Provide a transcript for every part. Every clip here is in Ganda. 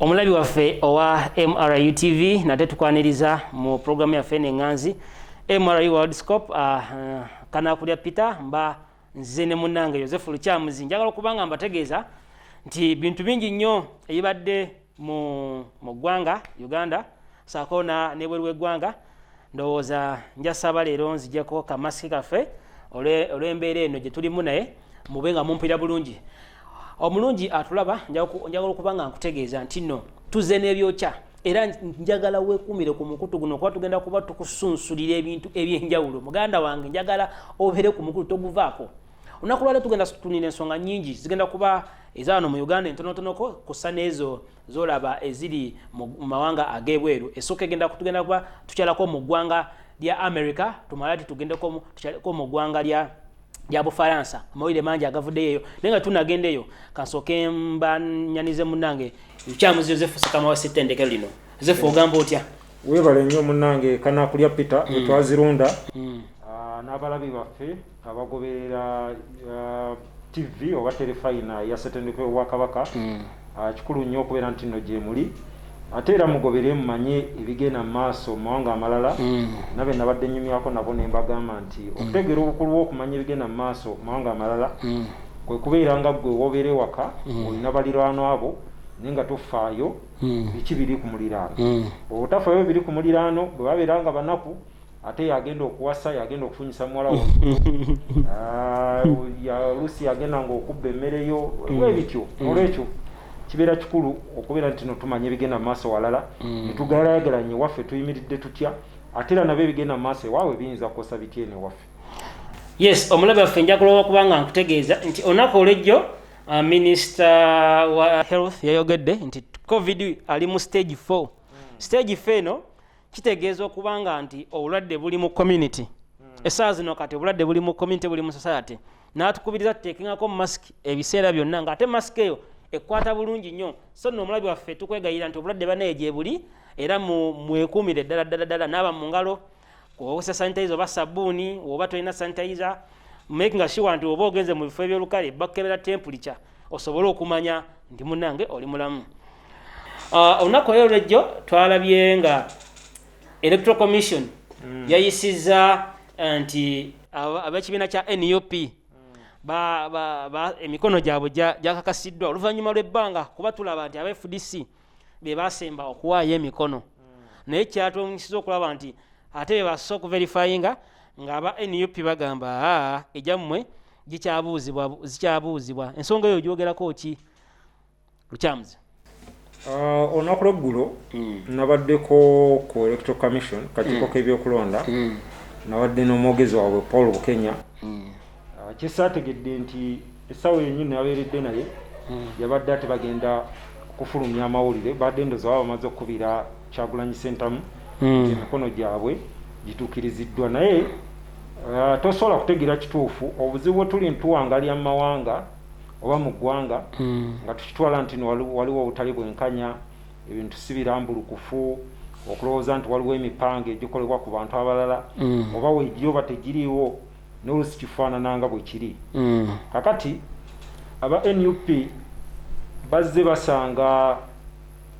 Omulabi waffe owa MRU TV, nate tukwaniriza mu programu yaffe neŋŋanzi MRU World Scope. Kanakulya Peter mba nzize ne munnange Yosefu Lukyamuzi. Njagala okuba nga mbategeeza nti bintu bingi nnyo ebibadde mu ggwanga Uganda saako nebweru w'eggwanga. Ndowooza njasaba leero nzijeko kamasiki kaffe olw'embeera eno gye tulimu, naye mube nga mumpira bulungi. Omulungi atulaba, njagala okuba nga nkutegeeza nti nno tuzze n'ebyokya, era njagala weekuumire ku mukutu guno kuba tugenda kuba tukusunsulira ebintu ebyenjawulo. Muganda wange, njagala obeere ku mukutu, toguvaako. Olunaku lwaleero tugenda tutunira ensonga nnyingi, zigenda kuba ezawano mu Uganda entonotonoko kussa n'ezo zolaba eziri mu mawanga ag'ebweru. Esooka egenda tugenda kuba tukyalako mu ggwanga lya America, tumale ati tugendeko tukyaleko mu ggwanga lya Bufalansa. Amawulire mangi agavuddeyo eyo, naye nga tunagenda eyo kansooke mbanyanize munnange Lukyamuzi Yosefu Sekama wa ssettendekero lino. Yosefu, ogamba otya? Weebale nnyo munnange Kanakulya Peter. Wetwazirunda n'abalabi baffe abagoberera TV oba terefayina ya ssettendekero w'Obwakabaka, kikulu nnyo okubeera nti nno gye muli, ate era mugobere mumanye ebigenda mu maaso mu mawanga amalala. Nabe nabadde nyumyako nabo ne mbagamba nti okutegeera obukulu bw'okumanya ebigenda mu maaso mu mawanga amalala kwe kubeera nga ggwe wobeera ewaka olina baliraano abo, naye nga tofaayo biki biri ku muliraano. Bw'otafaayo biri ku muliraano, bwe babeera nga banaku, ate yagenda okuwasa, yagenda okufunyisa muwala wo, oluusi yagenda nga okubba emmere yo, bwebityo. Olwekyo kibeera kikulu okubeera nti no tumanya ebigenda mu maaso walala, netugalagalanye waffe tuyimiridde tutya, ate era nabo ebigenda mu maaso ewaabwe biyinza kukosa bitya eno ewaffe. Yes, omulabi waffe, njagala okuba nga nkutegeeza nti olunaku olwejjo minisita wa health yayogedde nti COVID ali mu stage 4. Stage 4 eno kitegeeza okubanga nti obulwadde buli mu community. Essaawa zino kati obulwadde buli mu community, buli mu society. N'atukubiriza tuteekengako masiki ebiseera byonna, ng'ate masiki eyo ekwata bulungi nnyo. So nno omulabi waffe, tukwegayira nti obulwadde banaye gye buli, era mwekuumire ddala ddala ddala. Naaba mu ngalo, kozesa sanitizer oba sabbuuni. Oba tolina sanitizer, making sure nti oba ogenze mu bifo ebyolukale bakukebera temperature osobole okumanya nti munnange oli mulamu. Olunaku olwo lwejjo twalabye nga Electoral Commission yayisizza nti ab'ekibiina kya NUP emikono gyabwe gyakakasiddwa oluvannyuma lw'ebbanga, kuba tulaba nti aba FDC be basemba okuwaayo emikono, naye kyatwewunyisiza okulaba nti ate be basoose okuverifyinga ng'aba NUP bagamba, aa, egyammwe gikyabuuzibwa, zikyabuuzibwa. Ensonga eyo gyogerako ki, Lukyamuzi? Olunaku lweggulo nabaddeko ku Electoral Commission, kakiiko k'ebyokulonda. Nabadde n'omwogezi waabwe Paul Bukenya. Kyesaategedde nti essaawa yennyini nabeeredde naye yabadde ate bagenda kufulumya amawulire. Badde ndowooza baba bamaze okukubira Kyagulanyi Sentamu nti emikono gyabwe gituukiriziddwa, naye tosobola kutegeera kituufu. Obuzibu bwe tuli ntuwangalya mu mawanga oba mu ggwanga nga tukitwala nti no waliwo obutali bwenkanya, ebintu si birambulukufu, okulowooza nti waliwo emipango egikolebwa ku bantu abalala, oba weegiri oba tegiriiwo, n'oluusi kifaanana nga bwe kiri. Kakati aba NUP bazze basanga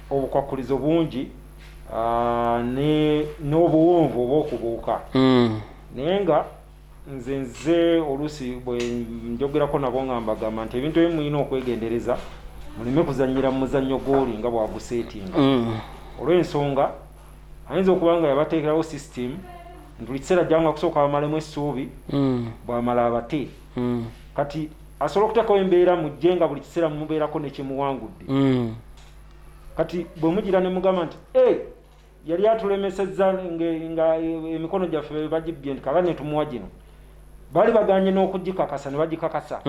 obukwakkulizo bungi n'obuwonvu obw'okubuuka, naye nga nze oluusi bwe njogerako nabo nga mbagamba nti ebintu ebimu mulina okwegendereza muleme kuzannyira mu muzannyo gw'oli nga bw'aguseetinga, olw'ensonga ayinza okuba nga yabateekerawo system nti buli kiseera jjanga kusooka bamalemu essuubi, bw'amala abate. Kati asobola okuteekawo embeera mujje nga buli kiseera mumubeerako nekyemuwangudde. Kati bwe mugira ne mugamba nti e yali atulemesezza nga emikono gyaffe bagibbye, nti kaba netumuwa gino, baali baganye n'okugikakasa ne bagikakasa.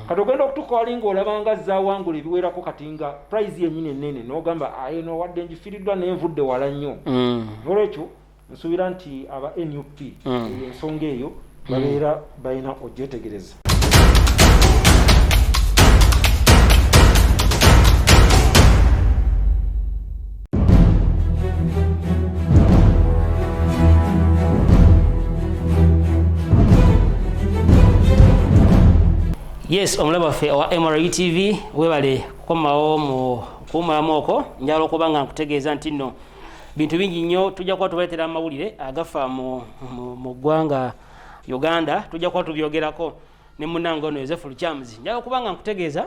Kati ogenda okutuuka wali ng'olaba nga zaawangula ebiwerako, kati nga prize yennyini ennene, n'ogamba aye no wadde ngifiiriddwa naye nvudde wala nnyo. Nolwekyo nsuubira nti aba NUP eyo ensonga eyo babeera balina ogyetegereza. Yes, omulabi waffe owa MRU TV, webale kukomawo mu Okuwumulamu okwo njagala okuba nga nkutegeeza nti nno bintu bingi nnyo tujja kuba tubaleetera amawulire agafa mu ggwanga Uganda, tujja kuba tubyogerako ne munnange ono Yozefu Lukyamuzi. Njagala okuba nga nkutegeeza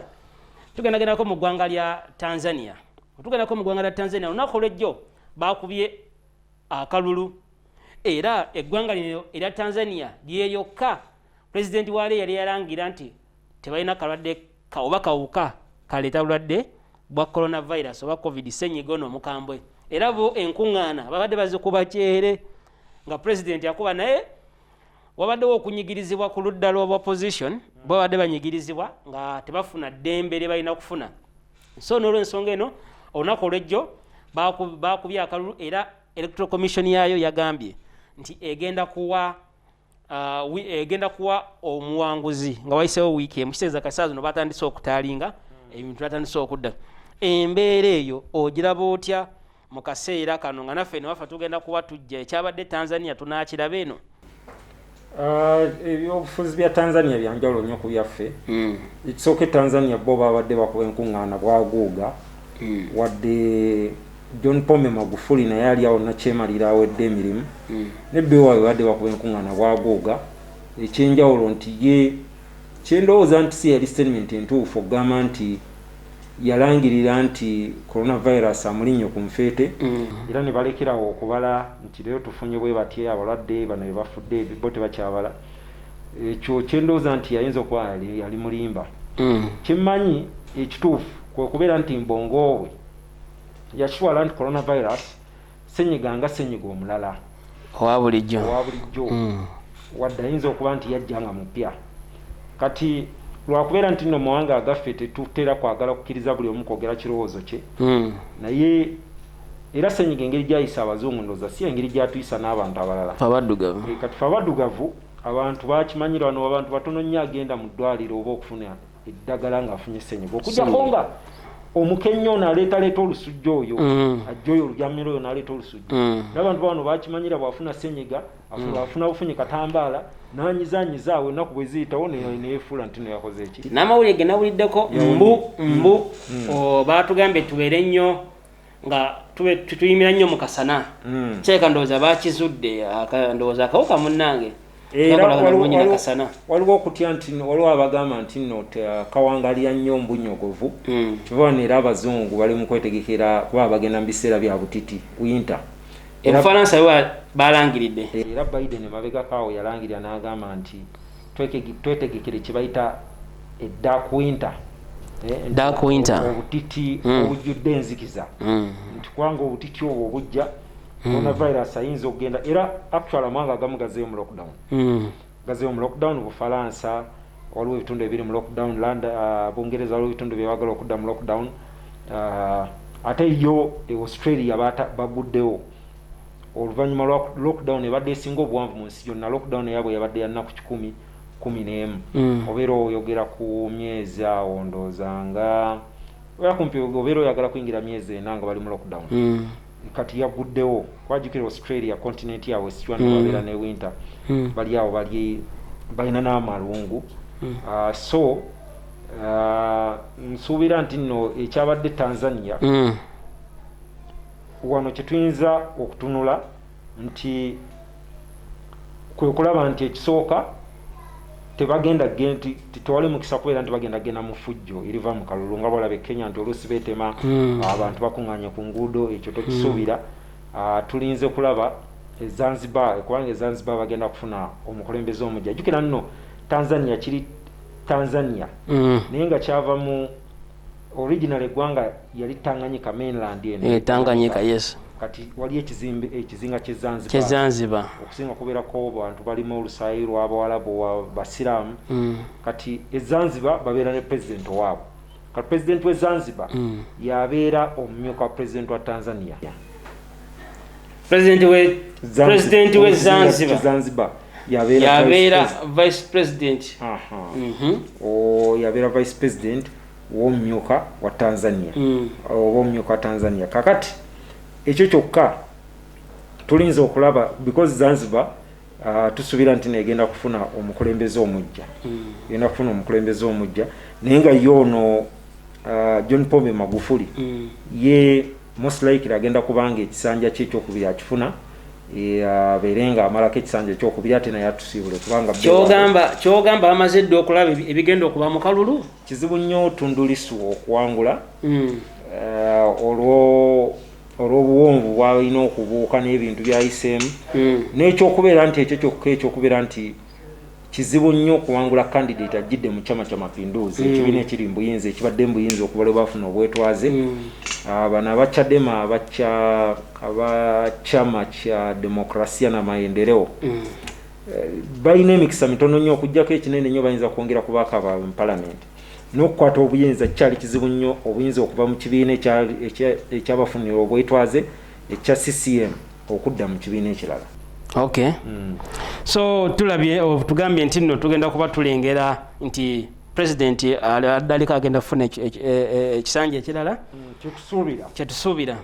tugendagendako mu ggwanga lya Tanzania. Tugendako mu ggwanga lya Tanzania, olunaku olw'ejjo baakubye akalulu, era eggwanga lino erya Tanzania lye lyokka pulezidenti waalyo yali yalangira nti tebalina kalwadde oba kawuka kaleeta bulwadde bwa coronavirus oba COVID, senyiga ono omukambwe. Era bo enkuŋŋaana babadde bazikuba kyere nga pulezidenti akuba, naye wabaddewo okunyigirizibwa ku ludda lw'oba opposition, babadde banyigirizibwa nga tebafuna ddembe lye balina kufuna. So n'olwensonga eno, olunaku olwejjo bakubye akalulu, era Electoral Commission yaayo yagambye nti egenda kuwa omuwanguzi nga wayiseewo wiiki emu. Kitegeeza kasaa zino batandise okutallyinga ebintu, batandise okudda. Embeera eyo ogiraba otya mu kaseera kano nga naffe newafa tugenda kuba tujja ekyabadde Tanzania tunakiraba eno? Ebyobufuzi bya Tanzania byanjawulo nnyo ku byaffe. Ekisooka, e Tanzania bo babadde bakuba enkuŋŋaana bwaguuga, wadde John Pombe Magufuli naye ali awo nakyemalira awedde emirimu, ne bewaabwe badde bakuba enkuŋŋaana bwaguuga. Ekyenjawulo nti ye kyendowooza nti si yali statement entuufu okugamba nti yalangirira nti coronavirus amulinnye ku nfeete, era ne balekerawo okubala nti leero tufunye bwe batye abalwadde bano be bafudde, bo tebakyabala. Ekyo kyendowooza nti yayinza okuba yali mulimba. Kyemmanyi ekituufu kwe kubeera nti mbongo bwe yakitwala nti coronavirus senyiga nga senyiga omulala owa bulijjo. Owa bulijjo, wadde ayinza okuba nti yajja nga mupya. Kati lwakubeera nti nno mawanga agaffe tetutera kwagala kukkiriza buli omu kwogera kirowoozo kye, naye era senyiga engeri gyayisa abazungu ndowooza si engeri gyatuyisa n'abantu abalala. Abaddugavu. Kati fe abaddugavu abantu bakimanyira wano, abantu batono nnyo agenda mu ddwaliro oba okufuna eddagala ng'afunye senyiga, okujjako nga omukennya ono aleetaleeta olusujja oyo, ajja oyo olujammiro oyo n'aleeta olusujja. N'abantu bano bakimanyira, bw'afuna senyiga afuna bufunyi katambaala n'anyizanyiza awo, ennaku bwe ziyitawo neyefuula nti no yakoze eki. N'amawulire ge nawuliddeko mbu batugambye tubeere nnyo nga tuyimira nnyo mu kasana. Kyeka ndowooza bakizudde, ndowooza akawuka munnange Era kasana. Waliwo okutya nti waliwo abagamba nti nno kawangalira nnyo mbunyogovu. Kiva wano era abazungu bali mu kwetegekera kuba bagenda mu biseera bya butiti, winter. Ebufalansa yo balangiridde. Era Biden mabegako awo yalangirira n'agamba nti twetegekere kye bayita dark winter. Dark winter. Obutiti obujjudde enzikiza, nti kubanga obutiti obwo obujja, coronavirus ayinza okugenda. Era actual amawanga agamu gazeeyo mu lockdown, gazeeyo mu lockdown. Bufalansa waliwo ebitundu ebiri mu lockdown, London, Bungereza waliwo ebitundu byebagala okudda mu lockdown, ate yo e Australia baguddewo oluvannyuma lwa lockdown ebadde esinga obuwanvu mu nsi yonna. Lockdown eyabwe yabadde ya nnaku 111. Obeera oyogera ku myezi awo ndowooza nga obeera kumpi obeera oyagala kuyingira myezi 4 nga bali mu lockdown. Kati yaguddewo kwajjukira Australia continent yaabwe sikiwa babeera ne winter, bali awo bali balina n'amalungu. So nsuubira nti nno ekyabadde Tanzania wano kyetuyinza okutunula nti kwe kulaba nti ekisooka tebagenda nti tewali mukisa kubeera nti bagenda genda mu fujjo eriva mu kalulu nga bwolaba e Kenya nti oluusi beetema, abantu bakuŋŋaanye ku nguudo. Ekyo tokisuubira. Tulinze kulaba e Zanzibar, kubanga e Zanzibar bagenda kufuna omukulembeze omujja. Jjukira nno Tanzania kiri Tanzania, naye nga kyava mu original eggwanga yali Tanganyika mainland eno. Tanganyika, yes. Kati wali ekizimbe ekizinga ky'e Zanzibar. Kye Zanzibar. Okusinga kubeerako bantu balimu olusaayi lw'abawalabu, basiraamu. Kati e Zanzibar babeera ne president waabwe. Kati president w'e Zanzibar yabeera omumyuka wa president wa Tanzania. President we Zanzibar. Zanzibar. Yabeera vice president. Yabeera vice president w'omumyuka wa Tanzania, oba omumyuka wa Tanzania. Kakati ekyo kyokka tulinza okulaba because Zanzibar tusuubira nti negenda kufuna omukulembeze omujja, egenda kufuna omukulembeze omujja, naye nga ye ono John Pombe Magufuli ye most likely agenda kubanga ekisanja kye ekyokubiri akifuna, abeere nga amalako ekisanja ekyokubiri, ate naye atusiibule, kubanga Kyogamba bamaze dda okulaba ebigenda okuba mu kalulu. Kizibu nnyo Tundu Lissu okuwangula olw'obuwonvu bwalina okubuuka n'ebintu byayiseemu, n'ekyokubeera nti ekyo kyokka, ekyokubeera nti kizibu nnyo okuwangula candidate ajjidde mu Chama Kya Mapinduzi, ekibiina ekiri mu buyinza, ekibadde mu buyinza okuva lwe bafuna obwetwaze. Bano aba Chadema, aba Chama Kya Demokrasia na Maendeleo, balina emikisa mitono nnyo okugjako ekinene nnyo bayinza kwongera kubaako abaabwe mu palamenti n'okukwata obuyinza. Kikyali kizibu nnyo obuyinza okuva mu kibiina ekyabafunira obwetwaze ekya CCM okudda mu kibiina ekirala. Okay, so tulabye, tugambye nti nno tugenda kuba tulengera nti president addaliko agenda kufuna ekisanja ekirala. Kyetusuubira. Kyetusuubira.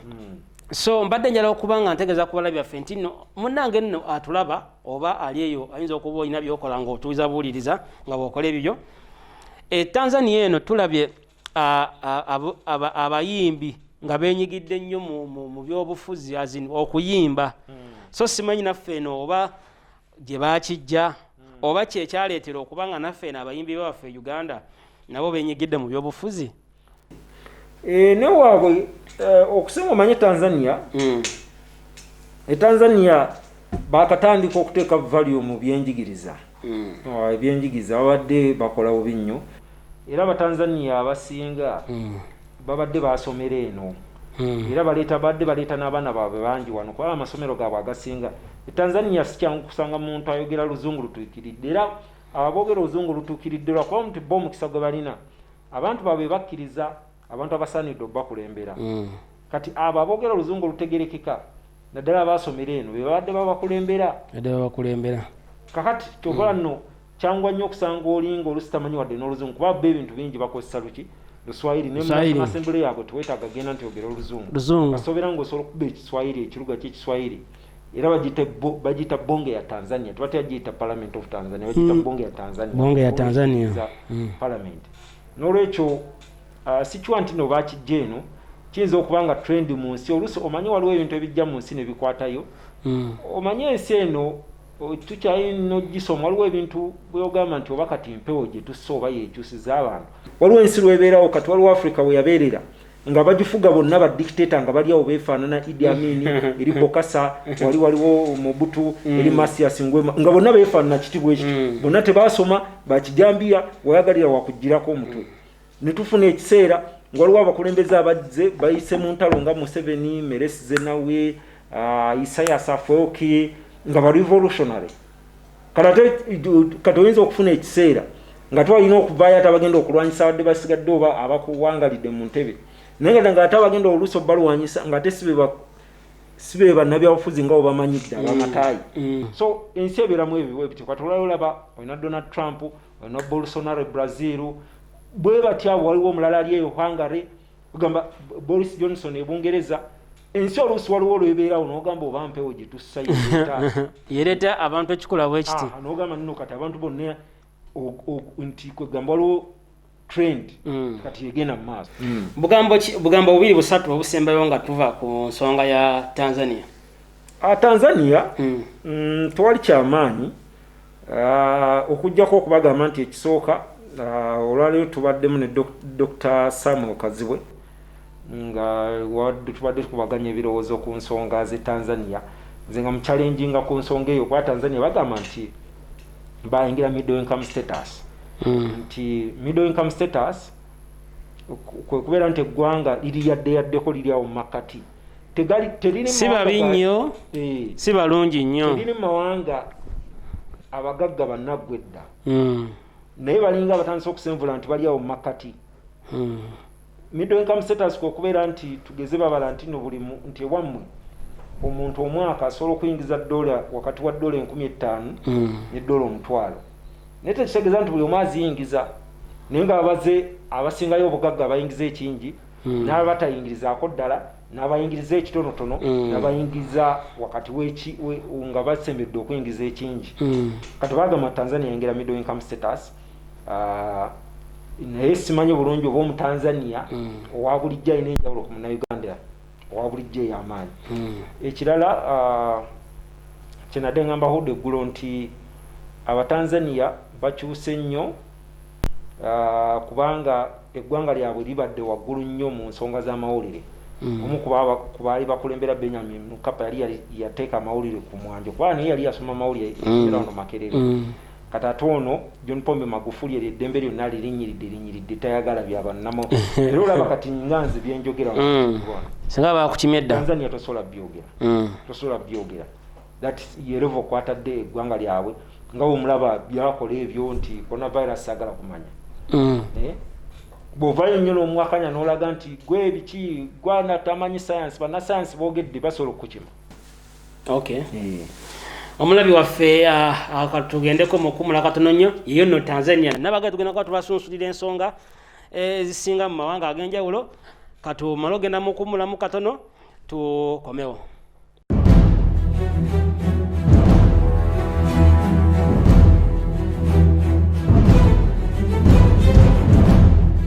So mbadde njala okuba nga ntegeeza ku balabi baffe nti nno munnange nno atulaba oba ali eyo, ayinza okuba olina byokola ng'otuuza buwuliriza nga bw'okola ebibyo. E Tanzania eno tulabye abayimbi nga benyigidde nnyo mu byobufuzi, as in okuyimba. So simanyi naffe eno oba gye bakijja oba kyekyaleetera okuba nga naffe eno abayimbi baffe e Uganda nabo benyigidde mu byobufuzi. Newaabwe okusinga omanye Tanzania, e Tanzania bakatandika okuteeka value mu byenjigiriza. Ebyenjigiriza babadde bakola bubi nnyo, era Abatanzania abasinga babadde basomera eno, era baleeta, badde baleeta n'abaana baabwe bangi wano, kubanga amasomero gaabwe agasinga e Tanzania si kyangu kusanga muntu ayogera luzungu lutuukiridde. Era aboogera oluzungu lutuukiridde lwakuba nti bo omukisa gwe balina, abantu baabwe bakkiriza abantu abasaanidde obbakulembera. Kati abo aboogera oluzungu olutegerekeka, naddala abasomera eno, be babadde babakulembera. Badde babakulembera. Kakati kyokola nno kyangwa nnyo okusanga olinga olusi tamanyi wadde n'oluzungu, kuba bo ebintu bingi bakozesa luki? Luswayiri. Luswahili. Assembly yaabwe tewetaaga genda nti ogera oluzungu. Luzungu. Kasobeera ng'osobola okukuba ekiswayiri, ekiruga kyekiswayiri, era bagiyita Bunge ya Tanzania, tebatera giyita Parliament of Tanzania, bagiyita Bunge ya Tanzania. Bunge ya Tanzania. Ekitegeeza parliament. N'olwekyo sikiwa nti no bakijja eno, kiyinza okuba nga trend mu nsi. Oluusi omanyi waliwo ebintu ebijja mu nsi ne bikwatayo. Omanyi ensi eno tukyalina ogisoma. Waliwo ebintu bwogamba nti oba kati mpewo gye tussa oba yekyusiza abantu. Waliwo ensi lwebeerawo, kati waliwo Africa we yabeerera nga bagifuga bonna badictator nga bali awo beefaanana, Idi Amin, eri Bokasa, wali waliwo Mobutu, eri Masias Ngwema, nga bonna beefaanana kiti bwe kiti. Bonna tebasoma, bakijambiya, wayagalira wakugirako omutwe. Ne tufuna ekiseera nga waliwo abakulembeze abazze bayise mu ntalo nga Museveni, Meles Zenawi, Isaias Afwerki, nga ba revolutionary. Kati ate kati oyinza okufuna ekiseera nga twalina okuvaayo ate abagenda okulwanyisa abadde basigadde oba abakuwangalidde mu ntebe, naye nga ate abagenda oluusi obalwanyisa nga ate si be bannabyabufuzi nga bwebamanyidde abamataayi. So ensi ebeeramu ebyo bityo. Kati olwali olaba olina Donald Trump, olina Bolsonaro e Brazil, bwe batyo abo. Waliwo omulala ali eyo Hungary, ogamba Boris Johnson e Bungereza. Ensi oluusi waliwo olwebeerawo n'ogamba oba mpewo gye tussa yereeta yereeta abantu ekikula bwe kiti. N'ogamba nno kati abantu bonna nti kwegamba waliwo trend kati egenda mu maaso. Bugambo bugambo bubiri busatu obusembayo nga tuva ku nsonga ya Tanzania. Tanzania, tewali kyamaanyi, okugjako okubagamba nti ekisooka, olwaleero tubaddemu ne Dr Samuel Kazibwe nga tubadde tukubaganya ebirowoozo ku nsonga ze Tanzania. Nze nga muchallenginga ku nsonga eyo, kuba Tanzania bagamba nti bayingira middle income status, nti middle income status kwe kubeera nti eggwanga liri yadde yaddeko, liri awo mu makkati. Teriri Si babi nnyo, si balungi nnyo. Teriri mu mawanga abagagga bannaggwa edda, naye balinga abatandise okusenvula nti bali awo mu makkati. Middle income status kwe kubeera nti tugeze babala nti no buli nti ewammwe omuntu omwaka asobola okuyingiza dola wakati wa dola 5000 ne dola 100,000, naye tekitegeeza nti buli omu aziyingiza, naye nga babaze abasingayo obugagga abayingiza ekingi, n'abatayingirizaako ddala, n'abayingiriza ekitonotono, n'abayingiza wakati nga basembedde okuyingiza ekingi. Kati bagamba Tanzania yingira middle income status. Naye simanyi bulungi oba Omutanzania owa bulijjo alina enjawulo ku Munnayuganda owa bulijjo ey'amaanyi. Ekirala, kyenadde ngamba Hudde eggulo nti Abatanzania bakyuse nnyo, kubanga eggwanga lyabwe libadde waggulu nnyo mu nsonga z'amawulire. Omu ku baali bakulembera, Benjamin Mkapa, yali yateeka amawulire ku mwanjo, kubanga naye yali yasoma amawulire era wano Makerere. Kati ate ono John Pombe Magufuli, eryo eddembe lyonna lirinyiridde linyiridde, tayagala byabannamo. Era olaba kati nga nze byenjogera Singa bakukimye dda. Tanzania tosobola byogera. Tosobola byogera. That ye level kwatadde eggwanga lyabwe, nga bwemulaba byakola ebyo nti coronavirus agala kumanya. Eh? Bw'ovaayo nnyo n'omuwakanya n'olaga nti gwe biki gwana tamanyi science, bannasayansi boogedde, basobola okukukima. Okay, omulabi waffe, tugendeko mukumula katono nnyo. Yeyo nno Tanzania nabaga tugenda kuba tubasunsulira ensonga ezisinga mu mawanga ag'enjawulo. Katumale ogenda mukumulamu katono, tukomewo.